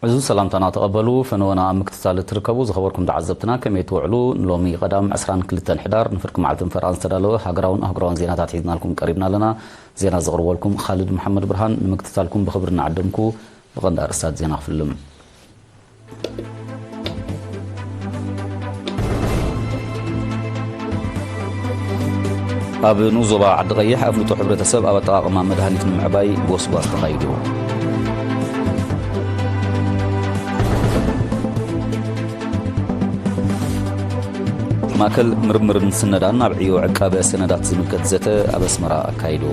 እዚ ሰላምታና ተቐበሉ። ፈነወና ኣብ ምክትታል እትርከቡ ዝኸበርኩም ተዓዘብትና ከመይ ትውዕሉ? ንሎሚ ቀዳም ዕስራን ክልተን ሕዳር ንፍርቂ መዓልትን ፈረቓን ዝተዳለወ ሃገራውን ኣህጉራውን ዜናታት ሒዝናልኩም ቀሪብና ኣለና። ዜና ዘቕርበልኩም ኻልድ መሓመድ ብርሃን። ንምክትታልኩም ብኽብሪ እናዓደምኩ ብቐንዲ ኣርእስታት ዜና ክፍልም። ኣብ ንኡስ ዞባ ዓዲ ቀይሕ ኣፍልጦ ሕብረተሰብ ኣብ ኣጠቓቕማ መድሃኒት ንምዕባይ ጎስጓስ ተኻይዱ። ማእከል ምርምርን ስነዳን ኣብ ዕዮ ዕቃበ ሰነዳት ዝምልከት ዘተ ኣብ ኣስመራ ኣካይዱ።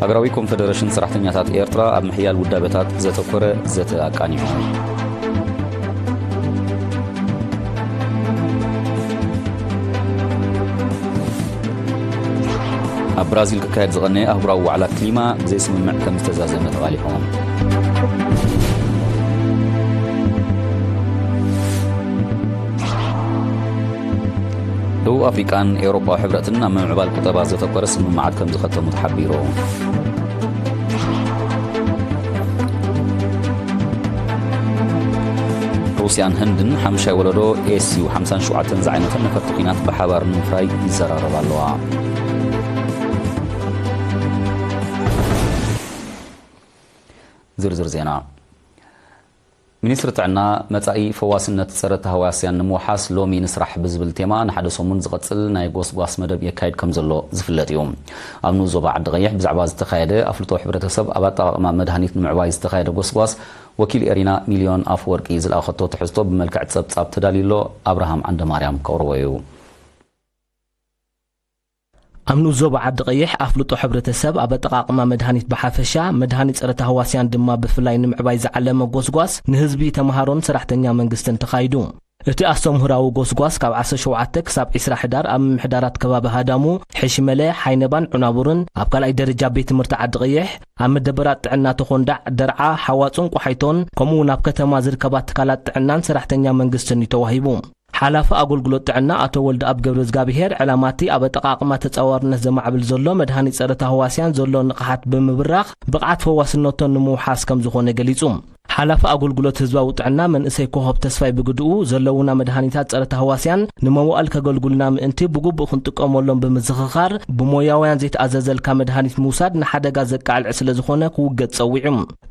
ሃገራዊ ኮንፈደረሽን ሰራሕተኛታት ኤርትራ ኣብ ምሕያል ውዳበታት ዘተኮረ ዘተ ኣቃኒዑ። ኣብ ብራዚል ክካየድ ዝቐነየ ኣህጉራዊ ዋዕላ ክሊማ ብዘይ ስምምዕ ከም ዝተዛዘመ ተቓሊሑ። ደቡብ ኣፍሪቃን ኤውሮጳዊ ሕብረትን ኣብ ምምዕባል ቁጠባ ዘተኮረ ስምምዓት ከም ዝኸተሙ ተሓቢሩ። ሩስያን ህንድን ሓምሻይ ወለዶ ኤስዩ ሓምሳን ሸውዓተን ዝዓይነተን ነፈርቲ ኲናት ብሓባር ንምፍራይ ይዘራረባ ኣለዋ። ዝርዝር ዜና። ሚኒስትሪ ጥዕና፣ መጻኢ ፈዋስነት ጸረ ተህዋስያን ንምውሓስ ሎሚ ንስራሕ ብዝብል ቴማ ንሓደ ሰሙን ዝቐጽል ናይ ጎስጓስ መደብ የካይድ ከም ዘሎ ዝፍለጥ እዩ። ኣብ ንኡስ ዞባ ዓዲ ቀይሕ ብዛዕባ ዝተኻየደ ኣፍልጦ ሕብረተሰብ ኣብ ኣጠቓቕማ መድሃኒት ንምዕባይ ዝተኻየደ ጎስጓስ ወኪል ኤሪና ሚልዮን ኣፈወርቂ ዝለኣኸቶ ትሕዝቶ ብመልክዕ ጸብጻብ ተዳልዩ ኣሎ። ኣብርሃም ዓንደማርያም ከቕርቦ እዩ። ኣብ ንኡስ ዞባ ዓዲ ቀይሕ ኣፍልጦ ሕብረተሰብ ኣብ ኣጠቓቕማ መድሃኒት ብሓፈሻ፣ መድሃኒት ጸረ ተህዋስያን ድማ ብፍላይ ንምዕባይ ዝዓለመ ጎስጓስ ንህዝቢ፣ ተምሃሮን ሰራሕተኛ መንግስትን ተኻይዱ። እቲ ኣስተምህራዊ ጎስጓስ ካብ ዓሰርተ ሸውዓተ ክሳብ ዕስራ ሕዳር ኣብ ምምሕዳራት ከባቢ ሃዳሙ፣ ሕሽመለ፣ ሓይነባን ዑናቡርን፣ ኣብ ካልኣይ ደረጃ ቤት ትምህርቲ ዓዲ ቀይሕ፣ ኣብ መደበራት ጥዕና ተኾንዳዕ፣ ደርዓ፣ ሓዋጹን ቆሓይቶን፣ ከምኡ እውን ኣብ ከተማ ዝርከባ ትካላት ጥዕናን ሰራሕተኛ መንግስትን እዩ ተዋሂቡ። ሓላፊ ኣገልግሎት ጥዕና ኣቶ ወልደኣብ ገብረዝጋብሄር፣ ዕላማ እቲ ኣብ ኣጠቓቕማ ተጻዋርነት ዘማዕብል ዘሎ መድሃኒት ጸረ ታህዋስያን ዘሎ ንቕሓት ብምብራኽ፣ ብቕዓት ፈዋስነቶም ንምውሓስ ከም ዝኾነ ገሊጹ። ሓላፊ ኣገልግሎት ህዝባዊ ጥዕና መንእሰይ ኮኸብ ተስፋይ ብግድኡ፣ ዘለውና መድሃኒታት ጸረ ታህዋስያን ንመዋእል ከገልግሉና ምእንቲ ብግቡእ ክንጥቀመሎም ብምዝኽኻር፣ ብሞያውያን ዘይተኣዘዘልካ መድሃኒት ምውሳድ ንሓደጋ ዘቃልዕ ስለ ዝኾነ ክውገድ ጸዊዑ።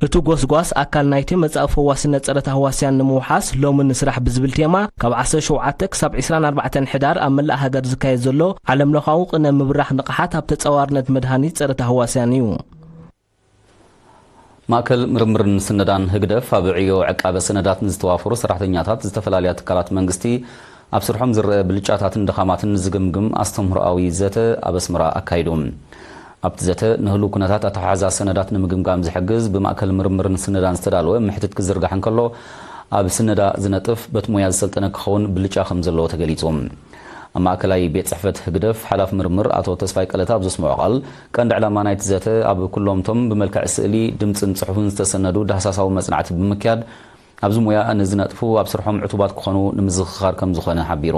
እቲ ጎስጓስ ኣካል ናይቲ መጻኢ ፈዋስነት ጸረ ታህዋስያን ንምውሓስ ሎሚ ንስራሕ ብዝብል ቴማ፣ ካብ ዓሰርተ ሸውዓተ ክሳብ ዕስራን ኣርባዕተን ሕዳር ኣብ መላእ ሃገር ዝካየድ ዘሎ ዓለምለኻዊ ቅነ ምብራኽ ንቕሓት ኣብ ተጻዋርነት መድሃኒት ጸረ ታህዋስያን እዩ። ማእከል ምርምርን ስነዳን ህግደፍ ኣብ ዕዮ ዕቃበ ሰነዳት ንዝተዋፈሩ ሰራሕተኛታት ዝተፈላለያ ትካላት መንግስቲ ኣብ ስርሖም ዝረአ ብልጫታትን ድኻማትን ዝግምግም ኣስተምህሮኣዊ ዘተ ኣብ ኣስመራ ኣካይዱ። ኣብቲ ዘተ ንህሉው ኩነታት ኣተሓሕዛ ሰነዳት ንምግምጋም ዝሕግዝ ብማእከል ምርምርን ስነዳን ዝተዳለወ ምሕትት ክዝርጋሕ እንከሎ፣ ኣብ ስነዳ ዝነጥፍ በቲ ሞያ ዝሰልጠነ ክኸውን ብልጫ ከም ዘለዎ ተገሊጹ። ኣብ ማእከላይ ቤት ጽሕፈት ህግደፍ ሓላፊ ምርምር ኣቶ ተስፋይ ቀለታ ኣብ ዘስምዖ ቃል፣ ቀንዲ ዕላማ ናይቲ ዘተ ኣብ ኩሎም እቶም ብመልክዕ ስእሊ፣ ድምጽን ጽሑፍን ዝተሰነዱ ዳህሳሳዊ መጽናዕቲ ብምክያድ፣ ኣብዚ ሞያ ንዝነጥፉ ኣብ ስርሖም ዕቱባት ክኾኑ ንምዝኽኻር ከም ዝኾነ ሓቢሩ።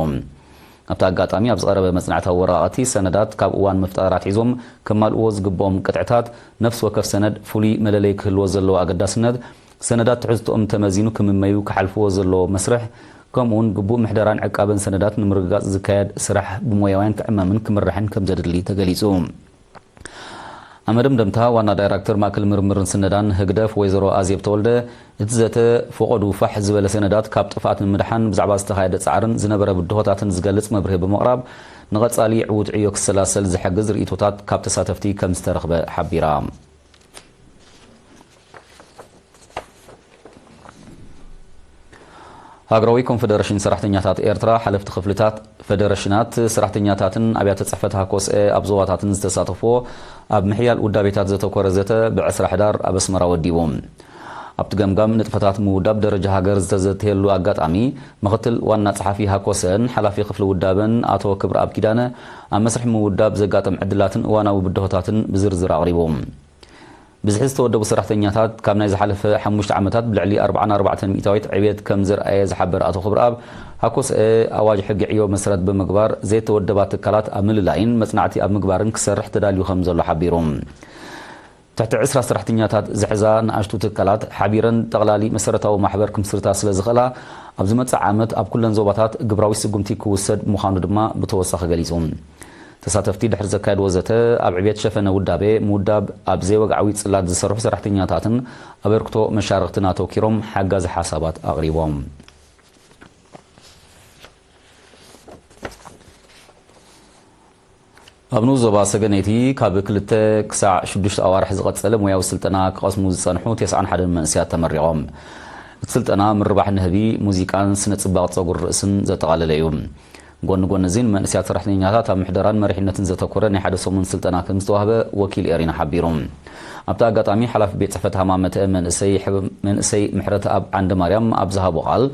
ኣብቲ ኣጋጣሚ ኣብ ዝቐረበ መጽናዕታዊ ወረቓቕቲ፣ ሰነዳት ካብ እዋን ምፍጣር ኣትሒዞም ከማልእዎ ዝግብኦም ቅጥዕታት፣ ነፍሲ ወከፍ ሰነድ ፍሉይ መለለዪ ክህልዎ ዘለዎ ኣገዳስነት፣ ሰነዳት ትሕዝቶኦም ተመዚኑ ክምመዩ ክሓልፍዎ ዘለዎ መስርሕ፣ ከምኡውን ግቡእ ምሕደራን ዕቃበን ሰነዳት ንምርግጋጽ ዝካየድ ስራሕ ብሞያውያን ክዕመምን ክምራሕን ከም ዘድሊ ተገሊጹ። ኣብ መደምደምታ፣ ዋና ዳይረክተር ማእከል ምርምርን ስነዳን ህግደፍ ወይዘሮ ኣዜብ ተወልደ፣ እቲ ዘተ ፈቐዱ ፋሕ ዝበለ ሰነዳት ካብ ጥፍኣት ንምድሓን ብዛዕባ ዝተኻየደ ጻዕርን ዝነበረ ብድሆታትን ዝገልጽ መብርሂ ብምቕራብ፣ ንቐጻሊ ዕዉት ዕዮ ክሰላሰል ዝሕግዝ ርእይቶታት ካብ ተሳተፍቲ ከም ዝተረኽበ ሓቢራ። ሃገራዊ ኮንፈደረሽን ሰራሕተኛታት ኤርትራ፣ ሓለፍቲ ክፍልታት፣ ፈደረሽናት፣ ሰራሕተኛታትን ኣብያተ ጽሕፈት ሃኮስኤ ኣብ ዞባታትን ዝተሳተፍዎ ኣብ ምሕያል ውዳቤታት ዘተኮረ ዘተ ብዕስራ ሕዳር ኣብ ኣስመራ ወዲቡ። ኣብቲ ገምጋም ንጥፈታት ምውዳብ ደረጃ ሃገር ዝተዘተየሉ ኣጋጣሚ፣ ምኽትል ዋና ጸሓፊ ሃኮስኤን ሓላፊ ክፍሊ ውዳበን ኣቶ ክብረኣብ ኪዳነ፣ ኣብ መስርሕ ምውዳብ ዘጋጠም ዕድላትን እዋናዊ ብድሆታትን ብዝርዝር ኣቕሪቡ። ብዝሒ ዝተወደቡ ሰራሕተኛታት ካብ ናይ ዝሓለፈ ሓሙሽተ ዓመታት ብልዕሊ ኣርባዓን ኣርባዕተን ሚእታዊት ዕብየት ከም ዘርኣየ ዝሓበረ ኣቶ ክብረኣብ፣ ሃኮስአ ኣዋጅ ሕጊ ዕዮ መሰረት ብምግባር ዘይተወደባ ትካላት ኣብ ምልላይን መጽናዕቲ ኣብ ምግባርን ክሰርሕ ተዳልዩ ከም ዘሎ ሓቢሩ። ትሕቲ ዕስራ ሰራሕተኛታት ዝሕዛ ንኣሽቱ ትካላት ሓቢረን ጠቕላሊ መሰረታዊ ማሕበር ክምስርታ ስለ ዝኽእላ፣ ኣብ ዝመጽእ ዓመት ኣብ ኩለን ዞባታት ግብራዊ ስጉምቲ ክውሰድ ምዃኑ ድማ ብተወሳኺ ገሊጹ። ተሳተፍቲ ድሕሪ ዘካየድዎ ዘተ፣ ኣብ ዕብየት ሸፈነ ውዳቤ ምውዳብ ኣብ ዘይወግዓዊ ጽላት ዝሰርሑ ሰራሕተኛታትን ኣበርክቶ መሻርኽትን ኣተኪሮም ሓጋዚ ሓሳባት ኣቕሪቦም። ኣብ ንኡስ ዞባ ሰገነይቲ ካብ ክልተ ክሳዕ ሽዱሽተ ኣዋርሕ ዝቐጸለ ሞያዊ ስልጠና ክቐስሙ ዝጸንሑ ተስዓን ሓደን መንእሰያት ተመሪቖም። እቲ ስልጠና ምርባሕ ንህቢ፣ ሙዚቃን ስነ ጽባቕ ጸጉሪ ርእስን ዘጠቓለለ እዩ። ጎኒ ጎኒ እዚ ንመንእሰያት ሰራሕተኛታት ኣብ ምሕደራን መሪሕነትን ዘተኮረ ናይ ሓደ ሰሙን ስልጠና ከም ዝተዋህበ ወኪል ኤሪና ሓቢሩ። ኣብቲ ኣጋጣሚ ሓላፊ ቤት ጽሕፈት ሃማመተ መንእሰይ ሕብ-፣ መንእሰይ ምሕረተኣብ ዓንደ ማርያም ኣብ ዝሃቦ ቃል፣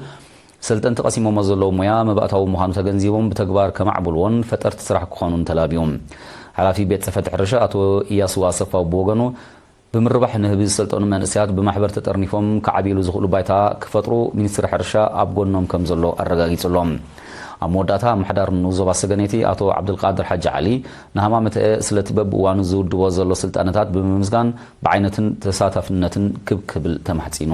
ሰልጠንቲ ቀሲሞሞ ዘለዉ ሞያ መባእታዊ ምዃኑ ተገንዚቦም ብተግባር ከማዕብልዎን ፈጠርቲ ስራሕ ክኾኑን ተላብዩ። ሓላፊ ቤት ጽሕፈት ሕርሻ ኣቶ ኢያሱ ኣሰፋው ብወገኑ፣ ብምርባሕ ንህቢ ዝሰልጠኑ መንእሰያት ብማሕበር ተጠርኒፎም ክዓብይሉ ዝኽእሉ ባይታ ክፈጥሩ ሚኒስትሪ ሕርሻ ኣብ ጎኖም ከም ዘሎ ኣረጋጊጹ ኣሎ። ኣብ መወዳእታ ኣመሓዳሪ ንኡስ ዞባ ሰገነይቲ ኣቶ ዓብዱልቃድር ሓጂ ዓሊ ንሃማመተአ ስለቲ በብእዋኑ ዝውድቦ ዘሎ ስልጠነታት ብምምስጋን ብዓይነትን ተሳታፍነትን ክብ ክብል ተማሕጺኑ።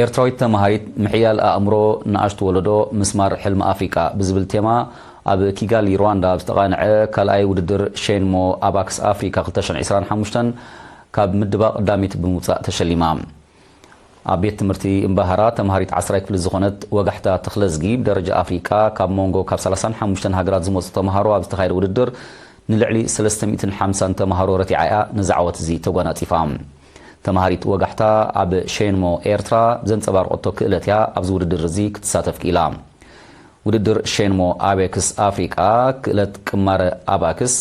ኤርትራዊት ተማሃሪት ምሕያል ኣእምሮ ንኣሽቱ ወለዶ ምስማር ሕልሚ ኣፍሪቃ ብዝብል ቴማ ኣብ ኪጋሊ ሩዋንዳ ኣብ ዝተቓንዐ ካልኣይ ውድድር ሼንሞ ኣባክስ ኣፍሪካ ክልተ ሽሕን ዕስራን ሓሙሽተን ካብ ምድባ ቀዳሚት ብምውጻእ ተሸሊማ። ኣብ ቤት ትምህርቲ እምባሃራ ተማሃሪት ዓስራይ ክፍሊ ዝኾነት ወጋሕታ ተኽለዝጊ ብደረጃ ኣፍሪቃ ካብ መንጎ ካብ ሰላሳን ሓሙሽተን ሃገራት ዝመጹ ተማሃሮ ኣብ ዝተኻየደ ውድድር ንልዕሊ ሰለስተ ሚእትን ሓምሳን ተማሃሮ ረቲዓ እያ ነዚ ዓወት እዚ ተጓናጺፋ። ተማሃሪት ወጋሕታ ኣብ ሼንሞ ኤርትራ ዘንጸባርቐቶ ክእለት እያ ኣብዚ ውድድር እዚ ክትሳተፍ ክኢላ። ውድድር ሼንሞ ኣቤክስ ኣፍሪቃ ክእለት ቅማረ ኣባክስ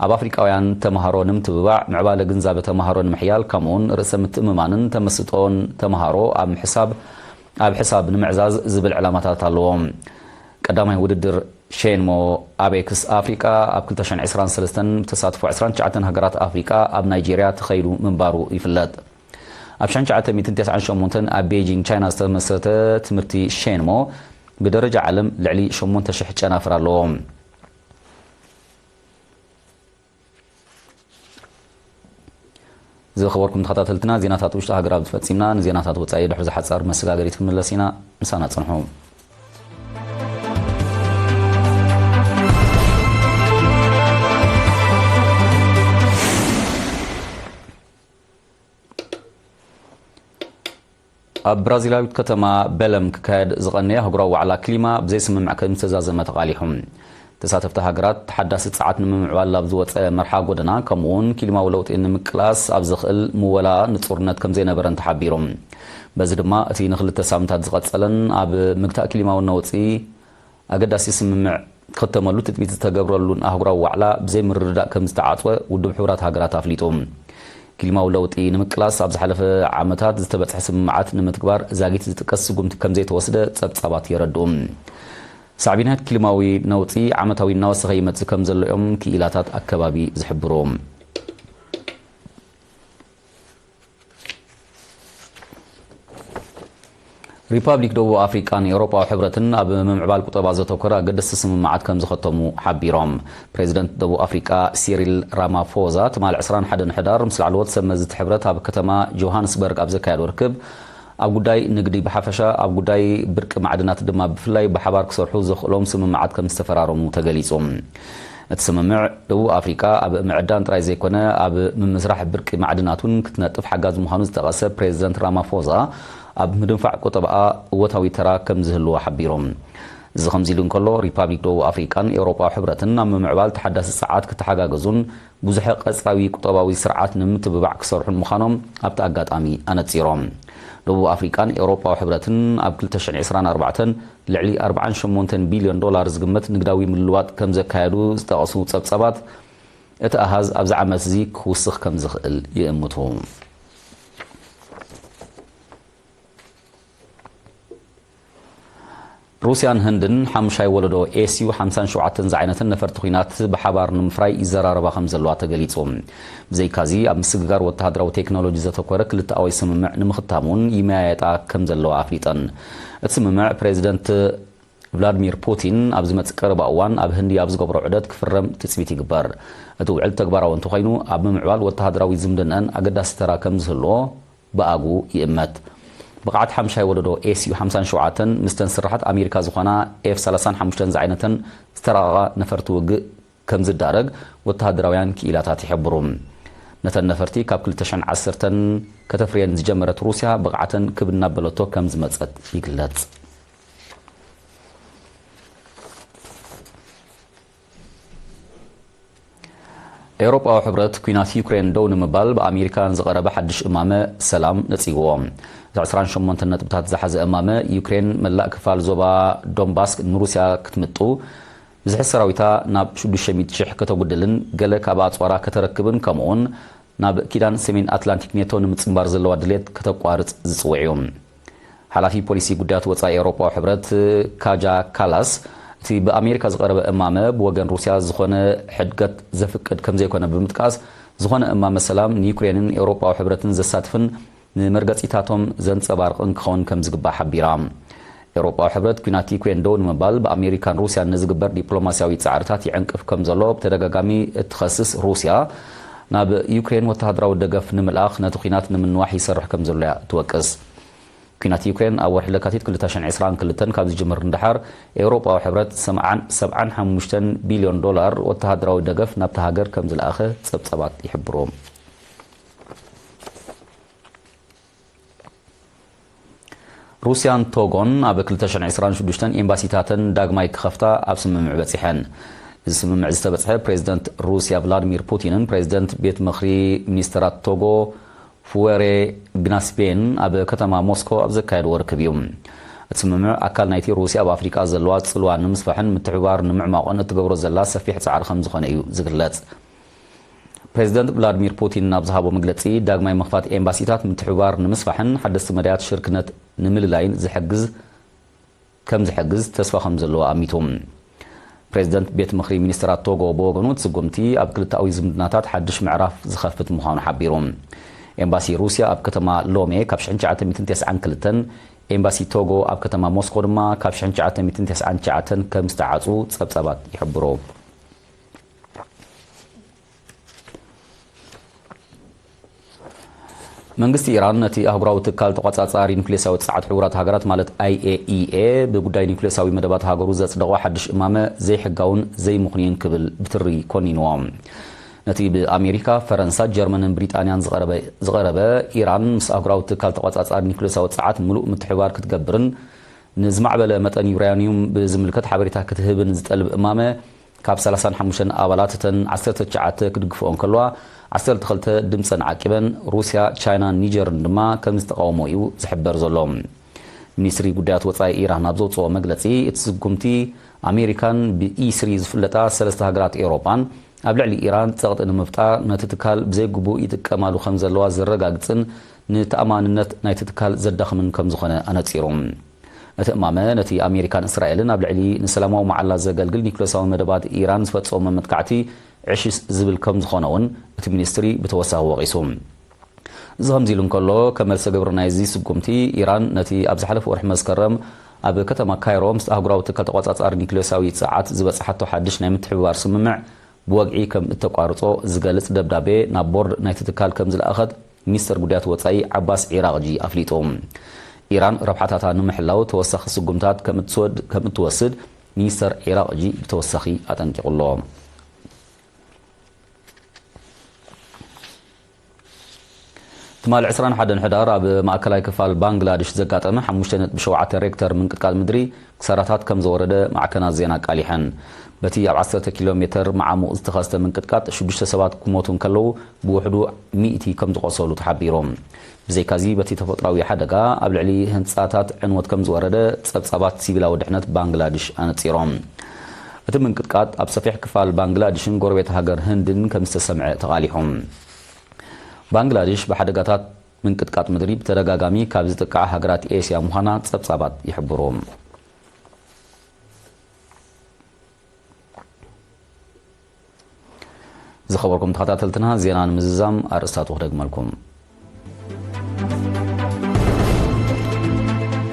ኣብ ኣፍሪቃውያን ተማሃሮ ንምትብባዕ ምዕባለ ግንዛበ ተማሃሮ ንምሕያል ከምኡውን ርእሰ ምትእምማንን ተመስጦን ተማሃሮ ኣብ ምሕሳብ ኣብ ሕሳብ ንምዕዛዝ ዝብል ዕላማታት ኣለዎ። ቀዳማይ ውድድር ሼንሞ ኣቤክስ ኣፍሪቃ ኣብ ክልተ ሽሕን ዕስራን ሰለስተን ብተሳትፎ ዕስራን ትሽዓተን ሃገራት ኣፍሪቃ ኣብ ናይጄርያ ተኸይዱ ምንባሩ ይፍለጥ። ኣብ ሽሕን ትሽዓተ ሚእትን ተስዓን ሸሞንተን ኣብ ቤጂንግ ቻይና ዝተመስረተ ትምህርቲ ሼንሞ ብደረጃ ዓለም ልዕሊ ሸሞንተ ሽሕ ጨናፍር ኣለዎ። ዝኸበርኩም ተኸታተልትና፣ ዜናታት ውሽጢ ሃገር ኣብዚ ፈጺምና። ንዜናታት ወጻኢ ድሕሪ ዝሓጻር መሰጋገሪት ክንምለስ ኢና። ምሳና ጽንሑ። ኣብ ብራዚላዊት ከተማ ቤለም ክካየድ ዝቐነየ ኣህጉራዊ ዋዕላ ክሊማ ብዘይ ስምምዕ ከም ዝተዛዘመ ተቓሊሑ። ተሳተፍቲ ሃገራት ተሓዳሲ ጸዓት ንምምዕባል ኣብ ዝወጸ መርሓ ጎደና፣ ከምኡውን ክሊማዊ ለውጢ ንምቅላስ ኣብ ዘኽእል ምወላ ንጹርነት ከም ዘይነበረን ተሓቢሩ። በዚ ድማ እቲ ንኽልተ ሳምንታት ዝቐጸለን ኣብ ምግታእ ክሊማዊ ነውጺ ኣገዳሲ ስምምዕ ክኽተመሉ ትጽቢት ዝተገብረሉን ኣህጉራዊ ዋዕላ ብዘይ ምርድዳእ ከም ዝተዓጽወ ውድብ ሕቡራት ሃገራት ኣፍሊጡ። ክሊማዊ ለውጢ ንምቅላስ ኣብ ዝሓለፈ ዓመታት ዝተበጽሐ ስምምዓት ንምትግባር ዛጊት ዝጥቀስ ስጉምቲ ከም ዘይተወስደ ጸብጻባት የረድኡ። ሳዕቤናት ክሊማዊ ነውጺ ዓመታዊ እናወሰኸ ይመጽእ ከም ዘሎ እዮም ክኢላታት ኣከባቢ ዝሕብሩ። ሪፓብሊክ ደቡብ ኣፍሪቃን ኤውሮጳዊ ሕብረትን ኣብ ምምዕባል ቁጠባ ዘተኮረ ኣገደስቲ ስምምዓት ከም ዝኸተሙ ሓቢሮም። ፕሬዚደንት ደቡብ ኣፍሪቃ ሲሪል ራማፎዛ ትማሊ ዕስራን ሓደን ሕዳር ምስ ላዕለዎት ሰብ መዚ እቲ ሕብረት ኣብ ከተማ ጆሃንስበርግ ኣብ ዘካየዶ ርክብ፣ ኣብ ጉዳይ ንግዲ ብሓፈሻ፣ ኣብ ጉዳይ ብርቂ ማዕድናት ድማ ብፍላይ ብሓባር ክሰርሑ ዘኽእሎም ስምምዓት ከም ዝተፈራረሙ ተገሊጹ። እቲ ስምምዕ ደቡብ ኣፍሪቃ ኣብ ምዕዳን ጥራይ ዘይኮነ፣ ኣብ ምምስራሕ ብርቂ ማዕድናት እውን ክትነጥፍ ሓጋዚ ምዃኑ ዝጠቐሰ ፕሬዚደንት ራማፎዛ፣ ኣብ ምድንፋዕ ቁጠባኣ እወታዊ ተራ ከም ዝህልዎ ሓቢሩ። እዚ ከምዚ ኢሉ እንከሎ፣ ሪፓብሊክ ደቡብ ኣፍሪቃን ኤውሮጳዊ ሕብረትን ኣብ ምምዕባል ተሓዳሲ ጸዓት ክተሓጋገዙን ብዙሕ ቀጽራዊ ቁጠባዊ ስርዓት ንምትብባዕ ክሰርሑን ምዃኖም ኣብቲ ኣጋጣሚ ኣነጺሮም። ደቡብ ኣፍሪቃን ኤውሮጳዊ ሕብረትን ኣብ ክልተ ሽሕን ዕስራን ኣርባዕተን ልዕሊ ኣርባዓን ሸሞንተን ቢልዮን ዶላር ዝግመት ንግዳዊ ምልውዋጥ ከም ዘካየዱ ዝጠቐሱ ጸብጻባት፣ እቲ ኣሃዝ ኣብዚ ዓመት እዚ ክውስኽ ከም ዝኽእል ይእምቱ። ሩስያን ህንድን ሓሙሻይ ወለዶ ኤስዩ ሓምሳን ሸውዓተን ዝዓይነተን ነፈርቲ ኲናት ብሓባር ንምፍራይ ይዘራረባ ከም ዘለዋ ተገሊጹ። ብዘይካዚ፣ ኣብ ምስግጋር ወተሃደራዊ ቴክኖሎጂ ዘተኮረ ክልተኣዊ ስምምዕ ንምኽታም እውን ይመያየጣ ከም ዘለዋ ኣፍሊጠን። እቲ ስምምዕ ፕሬዚደንት ቭላድሚር ፑቲን ኣብ ዝመጽእ ቀረባ እዋን ኣብ ህንዲ ኣብ ዝገብሮ ዑደት ክፍረም ትጽቢት ይግበር። እቲ ውዕል ተግባራዊ እንተኾይኑ፣ ኣብ ምምዕባል ወተሃደራዊ ዝምድናን ኣገዳሲ ተራ ከም ዝህልዎ ብኣጉ ይእመት። ብቕዓት ሓምሻይ ወለዶ ኤስዩ ሓምሳን ሸውዓተን ምስተን ስራሓት ኣሜሪካ ዝኾና ኤፍ ሰላሳን ሓሙሽተን ዝዓይነተን ዝተራቐቓ ነፈርቲ ውግእ ከም ዝዳረግ ወተሃደራውያን ክኢላታት ይሕብሩ። ነተን ነፈርቲ ካብ ክልተ ሽሕን ዓሰርተን ከተፍርየን ዝጀመረት ሩስያ፣ ብቕዓተን ክብ እናበለቶ ከም ዝመጸት ይግለጽ። ኤውሮጳዊ ሕብረት ኲናት ዩክሬን ደው ንምባል ብኣሜሪካ ንዝቐረበ ሓድሽ እማመ ሰላም ነጺግዎ። እቲ ዕስራን ሸሞንተን ነጥብታት ዝሓዘ እማመ፣ ዩክሬን መላእ ክፋል ዞባ ዶንባስ ንሩስያ ክትምጡ፣ ብዝሒ ሰራዊታ ናብ ሽዱሽተ ሚእቲ ሽሕ ከተጉድልን ገለ ካብ ኣጽዋራ ከተረክብን፣ ከምኡውን ናብ ኪዳን ሰሜን ኣትላንቲክ ኔቶ ንምጽንባር ዘለዋ ድሌት ከተቋርጽ ዝጽውዕ እዩ። ሓላፊ ፖሊሲ ጉዳያት ወጻኢ ኤውሮጳዊ ሕብረት ካጃ ካላስ፣ እቲ ብኣሜሪካ ዝቐረበ እማመ ብወገን ሩስያ ዝኾነ ሕድገት ዘፍቅድ ከም ዘይኮነ ብምጥቃስ፣ ዝኾነ እማመ ሰላም ንዩክሬንን ኤውሮጳዊ ሕብረትን ዘሳትፍን ንመርገጺታቶም ዘንጸባርቕን ክኸውን ከም ዝግባእ ሓቢራ። ኤውሮጳዊ ሕብረት ኲናት ዩክሬን ደው ንምባል ብኣሜሪካን ሩስያን ንዝግበር ዲፕሎማስያዊ ጻዕርታት ይዕንቅፍ ከም ዘሎ ብተደጋጋሚ እትኸስስ ሩስያ፣ ናብ ዩክሬን ወተሃደራዊ ደገፍ ንምልኣኽ ነቲ ኲናት ንምንዋሕ ይሰርሕ ከም ዘሎ እያ ትወቅስ። ኲናት ዩክሬን ኣብ ወርሒ ለካቲት ክልተ ሽሕን ዕስራን ክልተን ካብ ዝጅምር ንደሓር፣ ኤውሮጳዊ ሕብረት ሰብዓን ሓሙሽተን ቢልዮን ዶላር ወተሃደራዊ ደገፍ ናብታ ሃገር ከም ዝለኣኸ ጸብጸባት ይሕብሩ። ሩስያን ቶጎን ኣብ ክልተ ሽሕን ዕስራን ሽዱሽተን ኤምባሲታተን ዳግማይ ክኸፍታ ኣብ ስምምዕ በጺሐን። እዚ ስምምዕ ዝተበጽሐ ፕሬዚደንት ሩስያ ቭላድሚር ፑቲንን ፕሬዚደንት ቤት ምኽሪ ሚኒስተራት ቶጎ ፉወሬ ግናስቤን ኣብ ከተማ ሞስኮ ኣብ ዘካየድዎ ርክብ እዩ። እቲ ስምምዕ ኣካል ናይቲ ሩስያ ኣብ ኣፍሪቃ ዘለዋ ጽልዋ ንምስፋሕን ምትሕብባር ንምዕማቖን እትገብሮ ዘላ ሰፊሕ ጻዕሪ ከም ዝኾነ እዩ ዝግለጽ። ፕሬዚደንት ቭላድሚር ፑቲን ኣብ ዝሃቦ መግለጺ፣ ዳግማይ ምኽፋት ኤምባሲታት ምትሕብባር ንምስፋሕን ሓደስቲ መዳያት ሽርክነት ንምልላይን ዝሕግዝ ከም ዝሕግዝ ተስፋ ከም ዘለዎ ኣሚቱ። ፕሬዚደንት ቤት ምኽሪ ሚኒስተራት ቶጎ ብወገኑ፣ እቲ ስጉምቲ ኣብ ክልተኣዊ ዝምድናታት ሓድሽ ምዕራፍ ዝኸፍት ምዃኑ ሓቢሩ። ኤምባሲ ሩስያ ኣብ ከተማ ሎሜ ካብ ሽሕን ትሽዓተ ሚእትን ተስዓን ክልተን፣ ኤምባሲ ቶጎ ኣብ ከተማ ሞስኮ ድማ ካብ ሽሕን ትሽዓተ ሚእትን ተስዓን ትሽዓተን ከም ዝተዓጹ ጸብጻባት ይሕብሩ። መንግስቲ ኢራን ነቲ ኣህጉራዊ ትካል ተቖጻጻሪ ኒውክሌሳዊ ጸዓት ሕቡራት ሃገራት ማለት ኣይኤኢኤ ብጉዳይ ኒውክሌሳዊ መደባት ሃገሩ ዘጽደቖ ሓድሽ እማመ ዘይሕጋውን ዘይምኽኑይን ክብል ብትሪ ኮኒንዎ። ነቲ ብኣሜሪካ፣ ፈረንሳ፣ ጀርመንን ብሪጣንያን ዝቐረበ፣ ዝቐረበ ኢራን ምስ ኣህጉራዊ ትካል ተቖጻጻሪ ኒውክሌሳዊ ጸዓት ምሉእ ምትሕብባር ክትገብርን ንዝማዕበለ መጠን ዩራኒዩም ብዝምልከት ሓበሬታ ክትህብን ዝጠልብ እማመ፣ ካብ ሰላሳን ሓሙሽተን ኣባላት እተን ዓሰርተ ትሽዓተ ክድግፍኦ እንከለዋ፣ ዓሰርተ ክልተ ድምፀን ዓቂበን፣ ሩስያ፣ ቻይናን ኒጀርን ድማ ከም ዝተቃወሞ እዩ ዝሕበር ዘሎ። ሚኒስትሪ ጉዳያት ወፃኢ ኢራን ኣብ ዘውፅኦ መግለፂ፣ እቲ ስጉምቲ ኣሜሪካን ብኢ ስሪ ዝፍለጣ ሰለስተ ሃገራት ኤውሮጳን ኣብ ልዕሊ ኢራን ፀቕጢ ንምፍጣር ነቲ ትካል ብዘይግቡእ ይጥቀማሉ ከም ዘለዋ ዘረጋግፅን ንተኣማንነት ናይቲ ትካል ዘዳኽምን ከም ዝኾነ ኣነፂሩ። እቲ እማመ ነቲ ኣሜሪካን እስራኤልን ኣብ ልዕሊ ንሰላማዊ መዓላ ዘገልግል ኒውክለሳዊ መደባት ኢራን ዝፈጸሞ መጥቃዕቲ ዕሽሽ ዝብል ከም ዝኾነ እውን እቲ ሚኒስትሪ ብተወሳኺ ወቒሱ። እዚ ከምዚ ኢሉ እንከሎ፣ ከም መልሰ ግብሪ ናይዚ ስጉምቲ፣ ኢራን ነቲ ኣብ ዝሓለፈ ወርሒ መስከረም ኣብ ከተማ ካይሮ ምስቲ ኣህጉራዊ ትካል ተቆጻጻሪ ኒውክለሳዊ ጸዓት ዝበጽሓቶ ሓድሽ ናይ ምትሕብባር ስምምዕ ብወግዒ ከም እተቋርጾ ዝገልጽ ደብዳቤ ናብ ቦርድ ናይቲ ትካል ከም ዝለኣኸት ሚኒስተር ጉዳያት ወጻኢ ዓባስ ዒራቕጂ ኣፍሊጡ። ኢራን ረብሓታታ ንምሕላው ተወሳኺ ስጉምታት ከም እትወድ-፣ ከም እትወስድ ሚኒስተር ዒራቕጂ ብተወሳኺ ኣጠንቂቑ ኣሎ። ትማሊ ዕስራን ሓደን ሕዳር ኣብ ማእከላይ ክፋል ባንግላድሽ ዘጋጠመ ሓሙሽተ ነጥቢ ሸውዓተ ሬክተር ምንቅጥቃጥ ምድሪ ክሳራታት ከም ዘወረደ ማዕከናት ዜና ኣቃሊሐን። በቲ ኣብ ዓሰርተ ኪሎ ሜተር መዓሙቕ ዝተኸስተ ምንቅጥቃጥ ሽዱሽተ ሰባት ክሞቱ እንከለዉ፣ ብውሕዱ ሚእቲ ከም ዝቖሰሉ ተሓቢሩ። ብዘይካዚ፣ በቲ ተፈጥሮኣዊ ሓደጋ ኣብ ልዕሊ ህንጻታት ዕንወት ከም ዝወረደ ጸብጻባት ሲቪላዊ ድሕነት ባንግላድሽ ኣነጺሮም። እቲ ምንቅጥቃጥ ኣብ ሰፊሕ ክፋል ባንግላድሽን ጎረቤት ሃገር ህንድን ከም ዝተሰምዐ ተቓሊሑ። ባንግላድሽ ብሓደጋታት ምንቅጥቃጥ ምድሪ ብተደጋጋሚ ካብ ዝጥቃዓ ሃገራት ኤስያ ምዃና ጸብጻባት ይሕብሩ። ዝኸበርኩም ተኸታተልትና፣ ዜና ንምዝዛም ኣርእስታቱ ክደግመልኩም።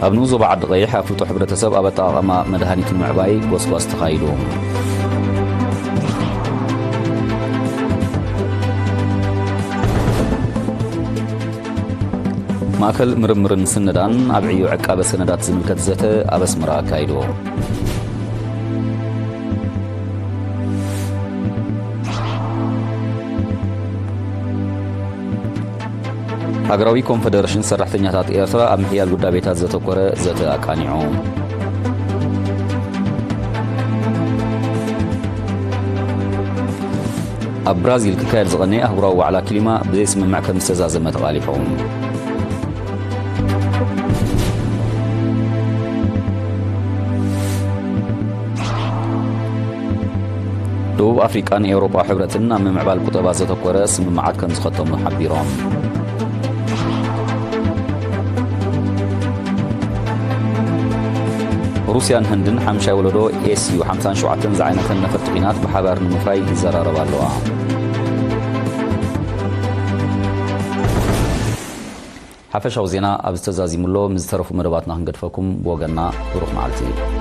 ኣብ ንኡስ ዞባ ዓዲ ቀይሕ ኣፍልጦ ሕብረተሰብ ኣብ ኣጠቓቕማ መድሃኒት ንምዕባይ ጎስጓስ ተኻይዱ። ማእከል ምርምርን ስነዳን ኣብ ዕዮ ዕቃበ ሰነዳት ዝምልከት ዘተ ኣብ ኣስመራ ኣካይዱ። ሃገራዊ ኮንፈደረሽን ሰራሕተኛታት ኤርትራ ኣብ ምሕያል ጉዳቤታት ዘተኮረ ዘተ ኣቃኒዑ። ኣብ ብራዚል ክካየድ ዝቐነየ ኣህጉራዊ ዋዕላ ክሊማ ብዘይስምምዕ ከም ዝተዛዘመ ተቓሊሑ። ደቡብ ኣፍሪቃን ኤውሮጳ ሕብረትን ኣብ ምምዕባል ቁጠባ ዘተኮረ ስምምዓት ከም ዝኸተሙ ሓቢሮም። ሩስያን ህንድን ሓምሻይ ወለዶ ኤስዩ ሓምሳን ሸውዓተን ዝዓይነተን ነፈርቲ ኲናት ብሓባር ንምፍራይ ይዘራረባ ኣለዋ። ሓፈሻዊ ዜና ኣብ ዝተዛዚሙ ኣሎ። ምስ ዝተረፉ መደባትና ክንገድፈኩም ብወገንና ብሩኽ መዓልቲ።